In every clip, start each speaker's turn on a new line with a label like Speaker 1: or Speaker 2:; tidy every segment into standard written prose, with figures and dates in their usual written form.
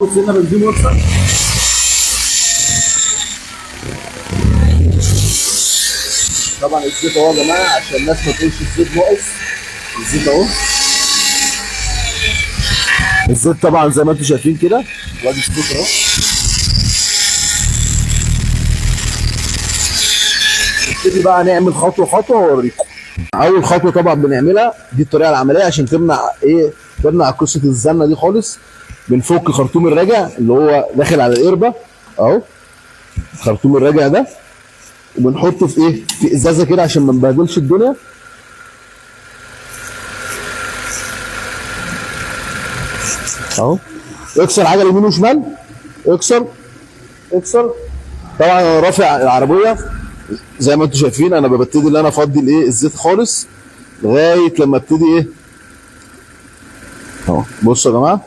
Speaker 1: سنة بنزين واكسر. طبعا الزيت اهو يا جماعة عشان الناس ما تقولش الزيت ناقص، الزيت اهو. الزيت طبعا زي ما انتم شايفين كده، وادي الزيت اهو. نبتدي بقى نعمل خطوة خطوة واوريكم. اول خطوة طبعا بنعملها دي الطريقة العملية عشان تمنع ايه؟ تمنع قصة الزنه دي خالص. بنفك خرطوم الراجع اللي هو داخل على القربة اهو، خرطوم الراجع ده، وبنحطه في ايه؟ في ازازة كده عشان ما نبهدلش الدنيا. اهو اكسر عجل يمين وشمال، اكسر اكسر. طبعا انا رافع العربية زي ما انتم شايفين، انا ببتدي ان انا افضي الايه؟ الزيت خالص لغاية لما ابتدي ايه؟ اهو بصوا يا جماعة،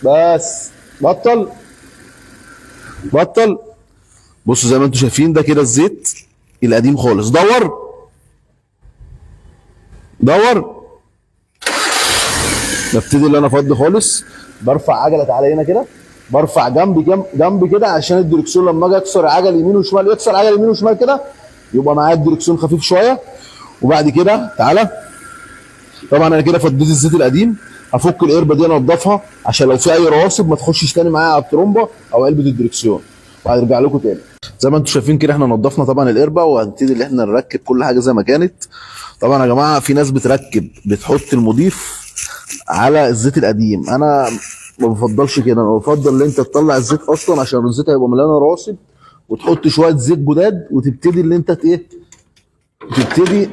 Speaker 1: بس بطل بطل. بصوا زي ما انتم شايفين ده كده الزيت القديم خالص. دور دور، ببتدي ان انا افضي خالص. برفع عجله، تعالى هنا كده، برفع جنب جنب جنب كده عشان الدركسيون لما اجي اكسر عجل يمين وشمال، يكسر عجل يمين وشمال كده، يبقى معايا الدركسيون خفيف شوية. وبعد كده تعالى، طبعا انا كده فضيت الزيت القديم، هفك القربة دي انضفها عشان لو في اي رواسب ما تخشش تاني معايا على الترومبه او علبة الدركسيون، وهرجع لكم تاني. زي ما انتم شايفين كده احنا نضفنا طبعا القربة، وهنبتدي ان احنا نركب كل حاجة زي ما كانت. طبعا يا جماعة في ناس بتركب بتحط المضيف على الزيت القديم، انا ما بفضلش كده. انا بفضل ان انت تطلع الزيت اصلا عشان الزيت هيبقى مليان رواسب، وتحط شوية زيت جداد، وتبتدي ان انت ايه؟ تبتدي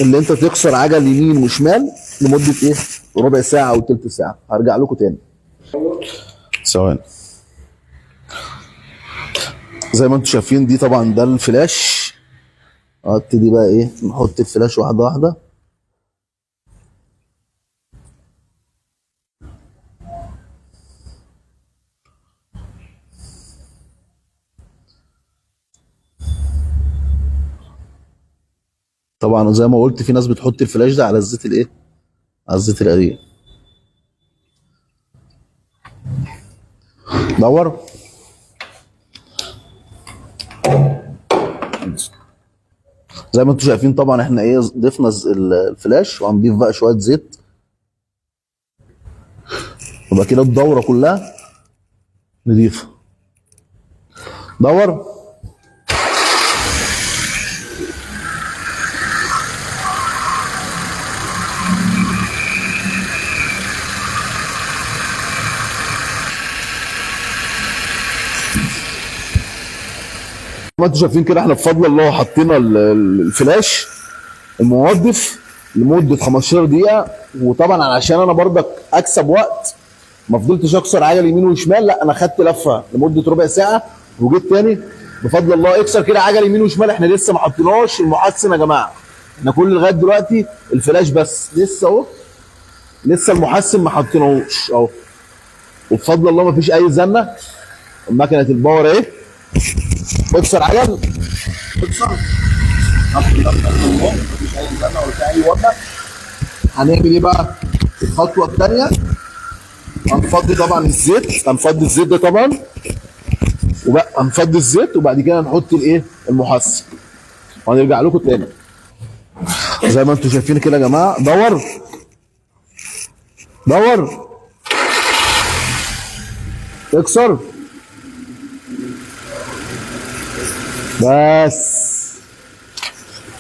Speaker 1: اللي انت تكسر عجل يمين وشمال لمدة ايه؟ ربع ساعة او تلت ساعة. هرجع لكم تاني ثواني. زي ما انتم شايفين دي طبعا ده الفلاش. ابتدي بقى ايه؟ نحط الفلاش واحدة واحدة. طبعا زي ما قلت في ناس بتحط الفلاش ده على الزيت الايه؟ على الزيت القديم. دور. زي ما انتم شايفين طبعا احنا ايه؟ ضفنا الفلاش، وهنضيف بقى شوية زيت، يبقى كده الدورة كلها نضيفه. دور. ما انتم شايفين كده احنا بفضل الله حطينا الفلاش المنظف لمدة 15 دقيقة. وطبعا علشان انا برضك اكسب وقت ما فضلتش اكسر عجل يمين وشمال، لا انا خدت لفه لمدة ربع ساعة وجيت تاني بفضل الله. اكسر كده عجل يمين وشمال. احنا لسه ما حطيناش المحسن يا جماعة، احنا كل لغاية دلوقتي الفلاش بس، لسه اهو، لسه المحسن ما حطيناهوش اهو. وبفضل الله ما فيش اي زنه. مكنه ال power اهي. اكسر عجل، اكسر. الحمد لله بفضل الله مفيش اي زنه ولا في اي وبه. هنعمل ايه بقى؟ الخطوة الثانية هنفضي طبعا الزيت، هنفضي الزيت ده طبعا، وبقى هنفضي الزيت، وبعد كده هنحط الايه؟ المحسن. وهنرجع لكم تاني. زي ما انتم شايفين كده يا جماعة، دور دور، اكسر، بس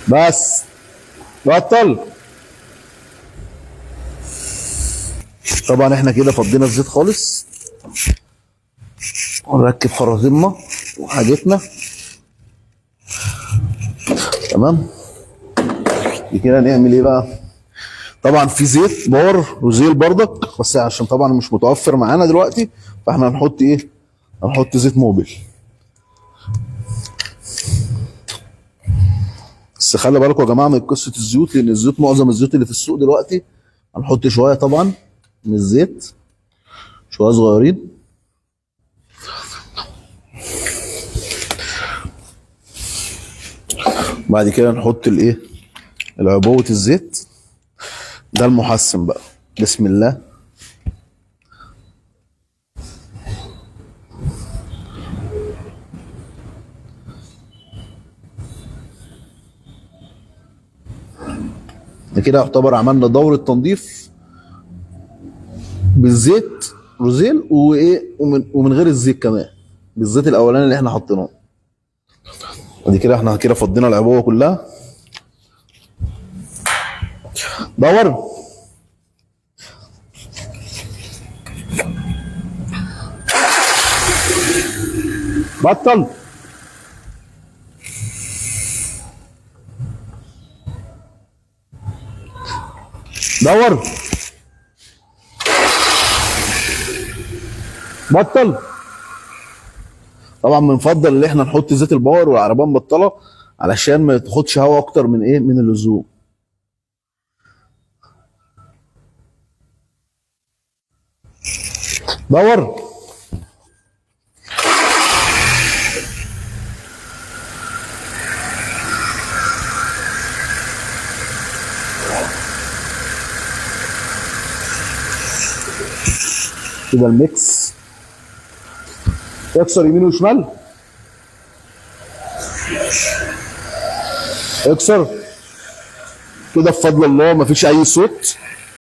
Speaker 1: بس بطل. طبعا احنا كده فضينا الزيت خالص، ونركب خراطيمنا وحاجتنا تمام. دي كده نعمل ايه بقى؟ طبعا في زيت بار وزيل بردك، بس عشان طبعا مش متوفر معانا دلوقتي، فاحنا هنحط ايه؟ هنحط زيت موبيل. بس خلي بالكم يا جماعة من قصة الزيوت، لان الزيوت معظم الزيوت اللي في السوق دلوقتي. هنحط شوية طبعا من الزيت، شوية صغيرين. بعد كده نحط الايه؟ العبوه الزيت ده المحسن بقى. بسم الله. كده يعتبر عملنا دورة تنظيف بالزيت روزيل وايه ومن غير الزيت كمان، بالزيت الاولاني اللي احنا حطيناه. ادي كده احنا كده فضينا العبوه كلها. دور. بطل. دور. بطل. طبعا بنفضل ان احنا نحط زيت ال power والعربية مبطله علشان ما تاخدش هواء اكتر من ايه، من اللزوم. دور. كده ال mix اكسر يمين وشمال، اكسر كده بفضل الله مفيش اي صوت.